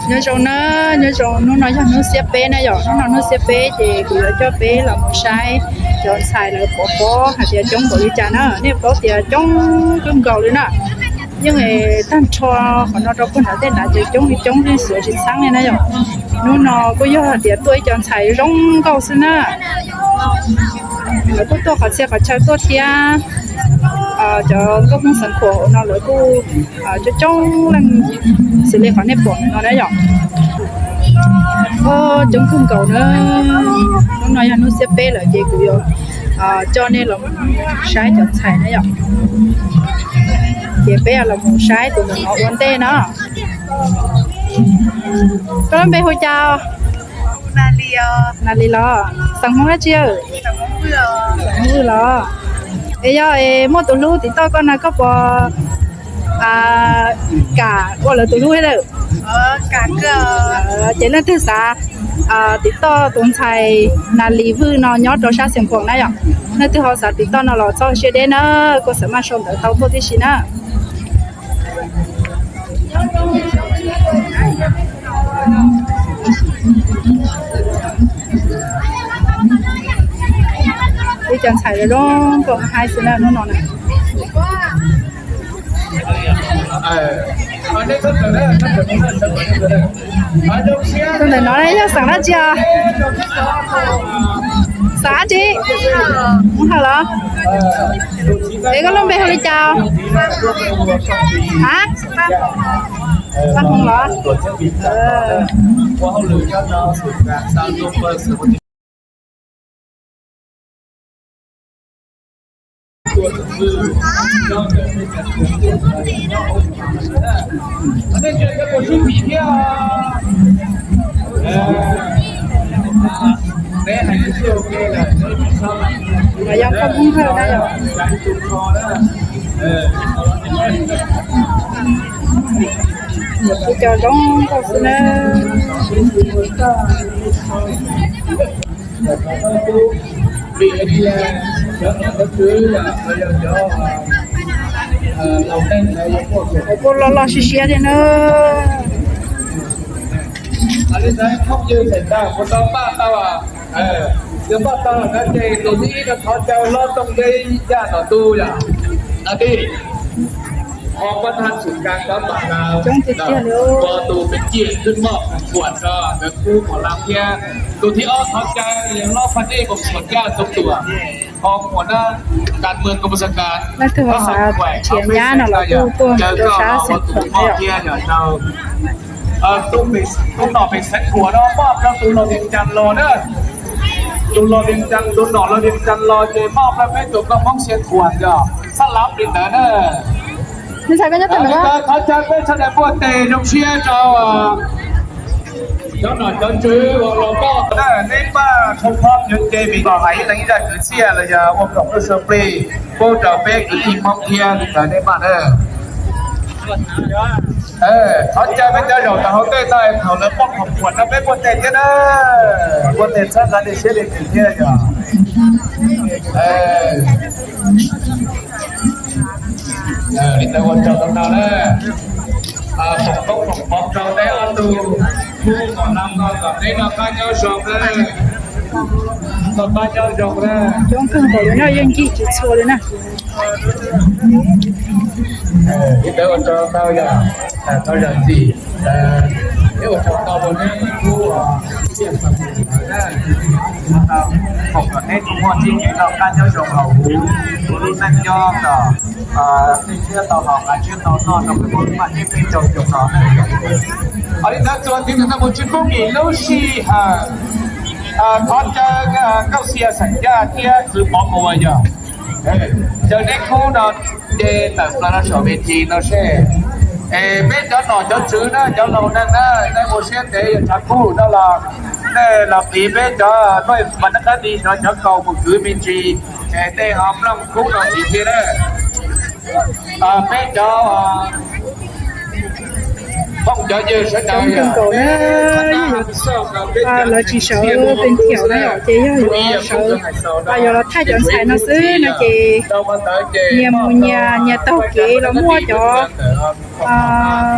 Nyob zoo na, nyob zoo, hnub no yog hnub xiab peb na yom, hnub no hnub xiab peb ces kuv yuav coj peb los mus saib cov ntxhais lawv pov pob hais tias coob npaum li cas na, nej paub tias coob kawg nkaus li na. Yeej tag nrho qhov no rau puag nrad tej nrad ces coob li coob li xyuav tsis txheeb li na yom. Hnub no kuj yog hais tias tuaj ib co ntxhais zoo nkauj xwb na. Lawv kuj tuaj qhov txhia qhov chaw tuaj thiab. Cov nkauj Hmoob xeev Khuam no lawv kuj coob coob leej xws li qhov nej pom no na yom. Coob kawg nkaus na. Hnub no yog hnub xiab peb lawm ces kuv yuav coj nej los saib cov ntxhais na yom. Ces peb los mus saib tus ntawm no ua ntej no. Koj lub npe hu cas? Nas Lis los? Xeem Hmoob dab tsi? Xeem Hmoob Vwj los? Es yog es muaj tus hlub tim toj koj na koj puas kam ua lawv tus hlub thiab lawm? Ces leej twg xav tim toj tus ntxhais Nas Lis Vwj no nyob rau sab Xeev Khuam na yom, leej twg ho xav tim toj no los txhob siab deb na, kuv xav maj sau ntawv tau tuaj tib si na. Ib co ntxhais zoo nkauj haib xwb na hnub no na. Tus ntawm no yog xeem dab tsi os? Xeem dab tsi? Hmoob Hawj los? Es koj lub npe hu li cas? Ha? Paj Hmoov los? Yog koj Hmoob Hawj na yom. Ib co zoo nkauj xwb na. Kuj loj loj siab siab thiab na. Yog npaj tau na ces tus thib ib no thov caw hlob Tooj Deb Yaj Nom Ntuj yom. Tij ho pab thaj xum kas kov pam na, tus me ciaj twb moj khuam rau ntawd kub mos lab thiab. Tus thib ob thov caw yog hlob Phaj Dej Koom Suam Yaj Ntxoov Tuam, ho muam na, kas mwg koom pab xav kas, pab xav kuaim thiab nyab no los kuj tuaj rau sab Xeev Khuam thiab yom. Tus nom pem Xeev Khuam no moj rau tus los Vias Cas los na. Tus los Vias Cas, tus nom los Vias Cas los ces moj rau peb tus koj Hmoob Xeev Khuam yog xab lav li ntawd na. Thov caw peb sawv daws npuaj tes zoo siab rau cov nom cov tswv uas los moj na, neb pab rho phom yuav ces vim los hais ib leeg ib zaj kwv txhiaj los yog ua khoom lub suab plig pub rau peb kwv tij Hmoob thiab li ntawd neb pab na. Thov caw peb cov zaum rau hauv tej thaum lawv poj khoom khuam rau peb npuaj tes thiab na. Npuaj tes txhawb nqa tej siab li ntawd thiab yog. Li ntawd ua tsaug ntau ntau na. Foom koob foom hmoov rau neb ob tug khub mos lab no kom neb noj qab nyob zoo na. Noj qab nyob zoo na. Coob kawg nkaus li no yeej ncig tsis txhua li na. Li ntawd ua tsaug ntau yog, tau zam txim, ua tsaug ntau rau neb khub foom kom neb tug muaj txij kev noj qab nyob zoo hauv huv, ua lub neej nyob kom tej siab tau haus, nqa siab tau noj rau peb muaj tej peb tsoom zoo no. Ho li ntawd txuas ntxiv ntawm no mus tsis pub nkim lub sij hawm. Thov caw Nkauj Xia xeem Yaj thiab Txwv Pov Muas yog caw neb khub no ces tawm plaws no saum ves thi no seb. Es peb cov nom cov tswv na, cov laus neeg na, nej ua siab ntev yog tshav kub no los nej los qiv peb cov nuj mas nab qab di no cov kaus mus kwv me ntsis, es nej ho mloog khub no ntxiv thiab na. Peb cov phooj cov ywg sawv daws, lawv tsis sawv pes thiaum na yom, ces yog yuav sawv, yuav los thaij cov ntxhais no xwb no ces nyias mus nyias, nyias taug kev los muaj cov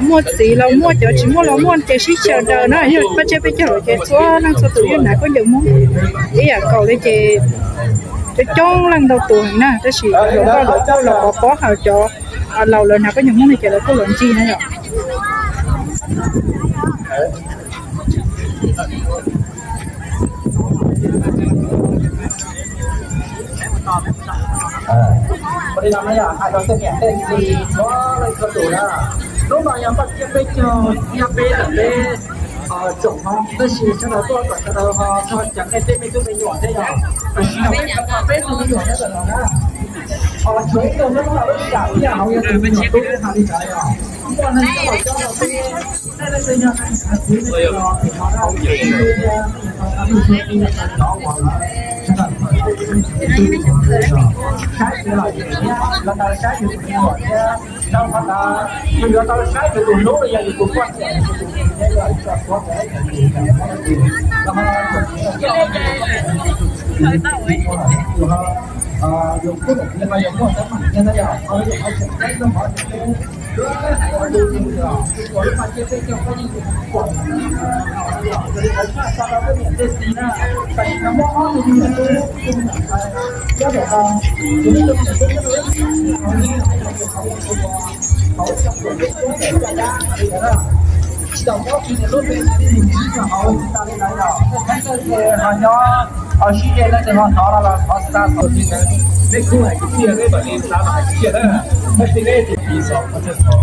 Muaj txiv los muaj, cov tsis muaj los muaj, ces sib xyaw daws na. Yog paj tsiab peb caug lawm ces txhua leej txhua tus yeej hnav khaub ncaws Hmoob ib yam nkaus li ces coob coob leej ntau tus heev na, tab sis hluas nkauj lawv kuj los pov pob hawm cov laus lawv hnav khaub ncaws Hmoob no ces lawv kuj los ncig na yom. Ua li no yog hais rau tej niam tej txiv txhua leej txhua tus na, hnub no yog paj tsiab peb caug, yog peb lawm peb tsoom no, tab sis sawv daws tuaj kom sawv daws ho txog ceev nej tej me tub me nyuam thiab yom. Tam sim no peb tau peb tug me nyuam nyob ntawm no na, ho tshuav ib tug nyob rau lub sij hawm thiab hauv yog tus me nyuam tub hais li ntawd yom. Muaj neeg coj los coj rau peb, nej leej twg yog neeg xav khwv no ces los pem no na, cov uas lawv sawv daws saib ces los yus thiab los tau saib yus tus me nyuam thiab. Rau qhov ntawd yus yuav tau saib yus tus hlub los yog yus tus poj niam, yus tus txiv thiab yog yus tau suav tus hlub tus txiv los ho yus kuj los yus muaj teeb meem thiab na yom, ho yus qhov tseem ceeb rau qhov tias peb lub hais ua lub tus yog tus uas lub paj tsiab peb caug peb yeej tus kuam yog li qhov tshaj so rau peb niam tej txiv na, tam sim no muab ob tug me nyuam tub, nyob ntawm no, tus me nyuam tub nyob rau lub sij hawm no, hauv lub sij hawm no ces qhov uas tus uas hauv cov kuam lub tub ntawm caj dab li ntawd na, tsis tau muab kiag nws lub npe tib lus ntsib rau hauv tas li ntawd yom. Tej kheev tej ces ho nyob sib ze no ces ho hnov los los thov xa xov li ntawd, nej kuj hais kwv txhiaj, nej mam li xa los hais kwv txiaj na. Thawj txij nej tus txiv xov, thawj txij xov,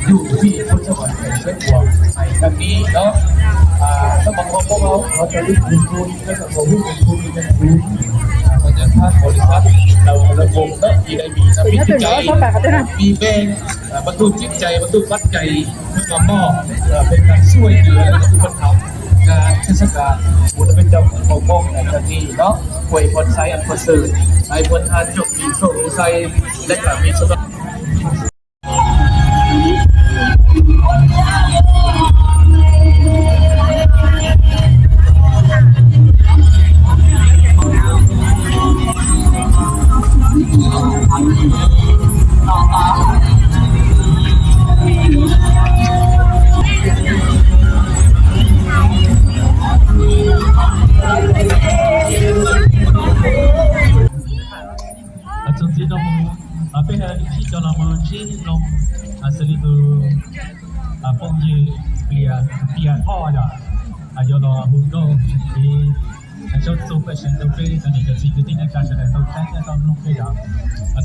yus txiv thawj txij xov, thawj txij xov, hais kab kib no. Xab mas qhov poob hauv qhov cov lub tus txhua, thawj txij xov lub tus txhua li cov txhua, qhov cov thab qhov li thab, lawv qhov lawv voos tab tis dai mis no pib txij cai, pib npe, pas tuj txib cai, pas tuj pab cai, peb qhov moj, peb kas xuaj yws lawv tus paj thawv, kas txhij sab kas, kuv rau peb cov qhov poob hais kab kib no, kuj ib qhov xaiv qhov xwm, ib qhov thab tsom tis txhua xaiv, lawv kam me txhua. Txog txiv no mus, peb sib coj los mus ntsib loo xws li tus phooj ywg Plias, Plias Thoj yom, yuav los hu nkauj tsis kev, saib txuj pej xeem rau peb cov niam cov txiv kwv tij neej tsa sawv daws tau saib thiab tau mloog thiab yom.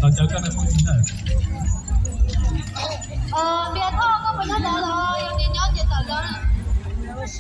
Thov caw koj nawb phooj ywg nawb. Plias Thoj, koj puas nyob ntawd los yog tsis nyob ces tawm los.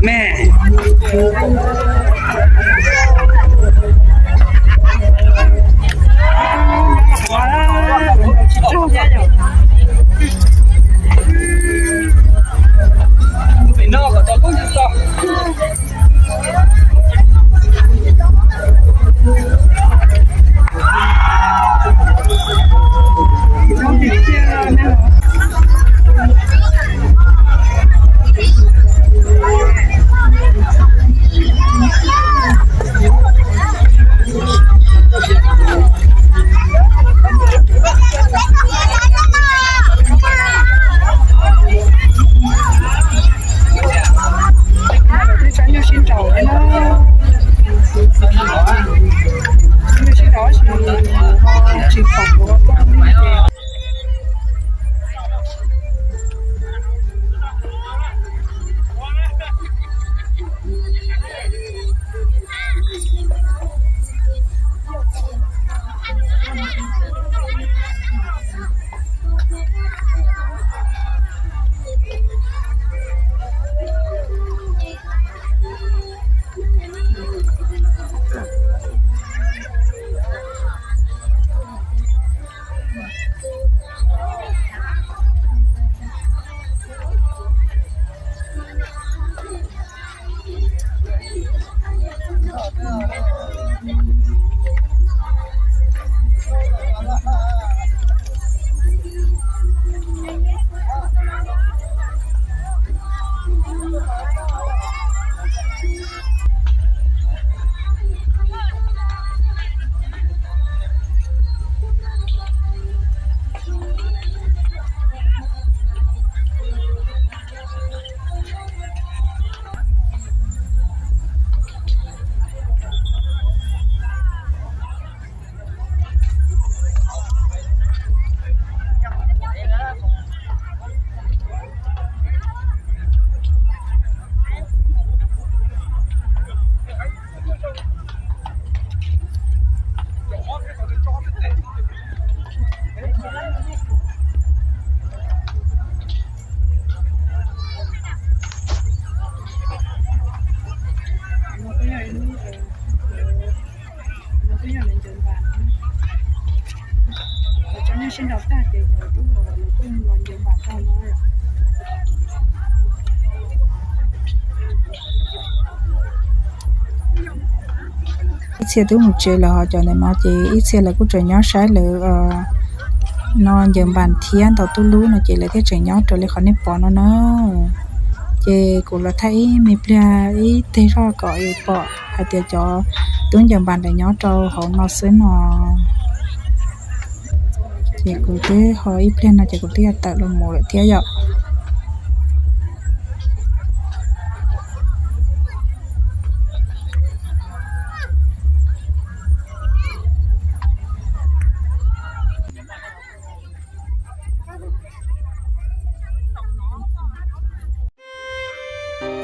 Me Ib txhia twb mus tsev lawm, ho cov ntawm no ces ib txhia lawv kuj tseem nyob saib lawv no ncaws npas thiab ntaus tub lub no ces lawv thiaj tseem nyob raws li qhov nej pom no na. Ces kuv los thaij ib me pliag ib teg zog kom pom hais tias cov tub ncaws npas lawv nyob rau hauv no xwb no. Ces kuv twb ho ib pliag no ces kuv twb yuav tawm los mus lawm thiab yom.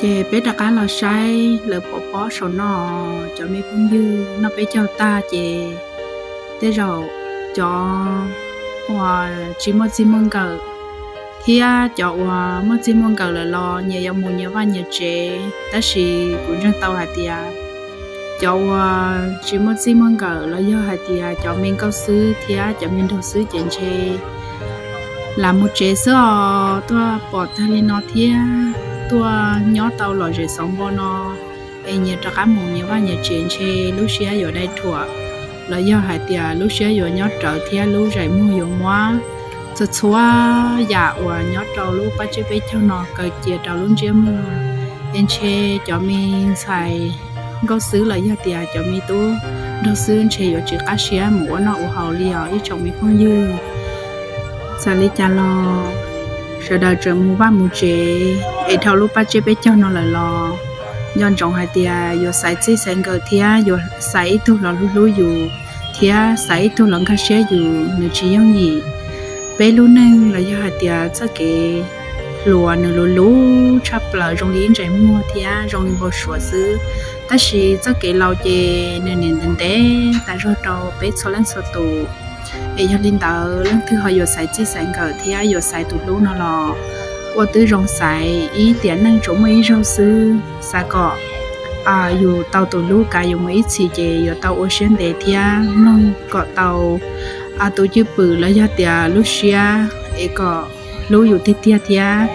Ces peb rov qab los saib lawv pov pob saum no, cov me phooj ywg, noj peb caug tag ces tej zaum cov uas tsis muaj txij muaj nkawm thiab cov uas muaj txij muaj nkawm lawm los nyias yuav mus nyias vaj nyias tsev, tab sis kuv ntseeg tau hais tias cov uas tsis muaj txij muaj nkawm los yog hais tias cov me nkauj xwb thiab cov me nraug xwb ces ntshe lam mus tsev xwb os. Tuaj pom tag li no thiab tuaj nyob tau lom zem xauv npo no es nyias rov qab mus nyias vaj nyias tsev ntshe lub siab yuav dai rhuam los yog hais tias lub siab yuav nyob rawv thiab lub zeem muag yuav muab txhua txhua yam uas nyob rau lub pab tsiab peb caug no kaw cia rau lub ntsiab muag. Es ntshe cov me ntxhais nkauj xwb los yog tias cov me tub nraug xwb ntshe yuav tsis qab siab mus ua noj ua haus li os ib tsoom me phooj ywg. Txawm li cas los sawv daws tseem mus vaj mus tsev es dhau lub pab tsiab peb caug no lawm los nco ntsoov hais tias yuav xaiv txij xaiv nkawm thiab yuav xaiv ib tug los hlub hlub yus thiab xaiv ib tug los nkag siab yus nws tsis yooj yim. Peb lub neej los yog hais tias txoj kev hluas nws luv luv tshaj plaws zoo li ib ntsais muag thiab zoo li npau suav xwb, tab sis txoj kev laus ces nws niaj ntev ntev tas zog rau peb txhua leej txhua tus. Es yog li ntawd leej twg ho yuav xaiv txij xaiv nkawm thiab yuav xaiv tus hlub no los ua tib zoo xaiv, ib tiam neej tsuas muaj ib zaug xwb, xav kom yus tau tus hlub kav yus mus ib txhis ces yuav tau ua siab ntev thiab mloog kom tau tus cwj pwm los yog tias lub siab es kom hlub yus tiag tiag thiab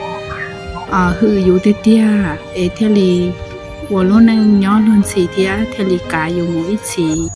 hwm yus tiag tiag es thiaj li ua lub neej nyob luag ntxhi thiab thiaj li kav yus mus ib txhis.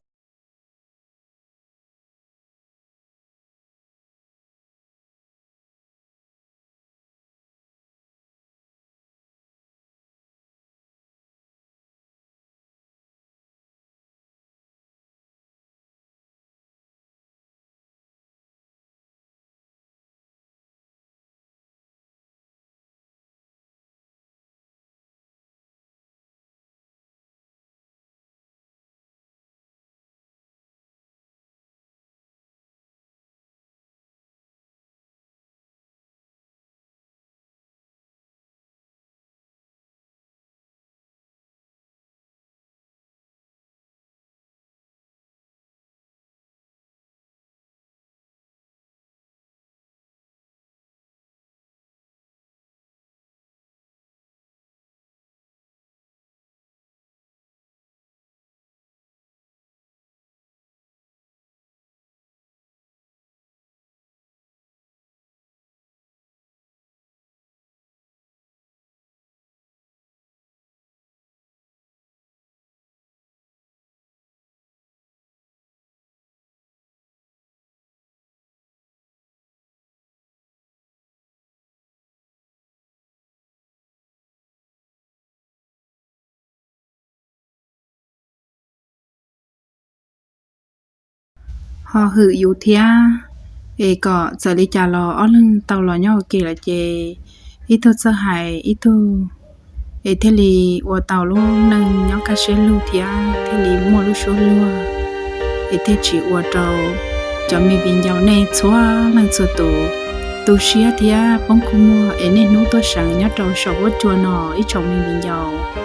ho hwm yus thiab. Es kom txawm li cas los ob leeg tau los nyob ua ke lawm ces ib tug txawj hais ib tug, es thiaj li ua tau lub neej nyob kaj siab lug thiab thiaj li muaj lub suab luag, es thiaj tsis ua rau cov me viv ncaus nej txhua leej txhua tus tu siab thiab poob kua muag es niaj hnub tuaj seev nyob rau saum huab cua no ib tsoom me viv ncaus.